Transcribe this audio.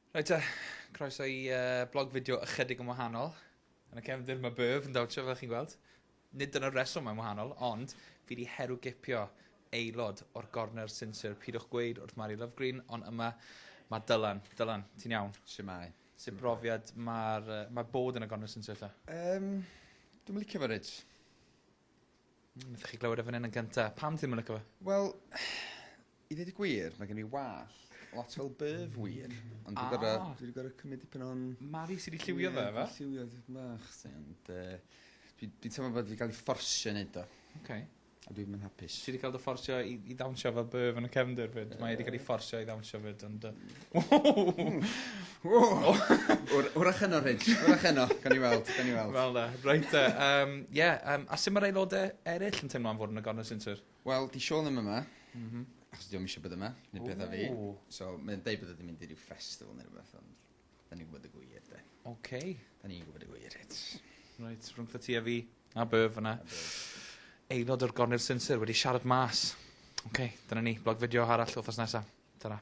Reit te, croeso i blog fideo ychydig yn wahanol. Yn y cefndir mae Berf yn dawnsio fel chi'n gweld. Nid dyna'r reswm mae'n wahanol, ond fi wedi herw gipio aelod o'r gorner sinsir. Pidwch gweud wrth Mari Lovegreen, ond yma mae Dylan. Dylan, ti'n iawn? Shwmae. Sut brofiad mae'r mae bod yn y gorner sinsir te? Dwi'm yn licio fo, Rich. Wnaethoch chi glywed e fan hyn yn gynta. Pam ti ddim yn licio fo? Wel, i ddweud y gwir, mae gen i wallt lot fel Berf wir. Ond dwi'n gorfod, dwi wedi gorfod cymryd dipyn o'n. Mari sydd wedi lliwio fe, efe? Lliwio dipyn bach, ti, ond dwi'n teimlo bod fi wedi cael ei fforsio i wneud o. A dwi'n mynd hapus. Ti wedi cael dy fforsio i ddawnsio fel Berf yn y cefndir fyd. Mae wedi cael ei fforsio i ddawnsio fyd, ond. Wrach heno, Rich. Wrach heno. Gawn ni weld, gawn ni weld. Fel na. Reit te. Yeah, a sut mae'r aelodau eraill yn teimlo am fod yn y gorner sinsir? Wel, di Siôn ddim yma. Achos di o'm eisiau bod yma, neu peth a fi. Ooh. So, mae'n deud bod wedi mynd i ryw festival neu rhywbeth, ond da ni'n gwybod y gwir, de. Da ni'n gwybod y gwir, Rich. Reit, rhwng ti a fi, a Berf yna. A Berf. Aelod o'r gorner sinsir wedi siarad mas. OK, dyna ni. Blog fideo arall wythnos nesaf. Ta-ra.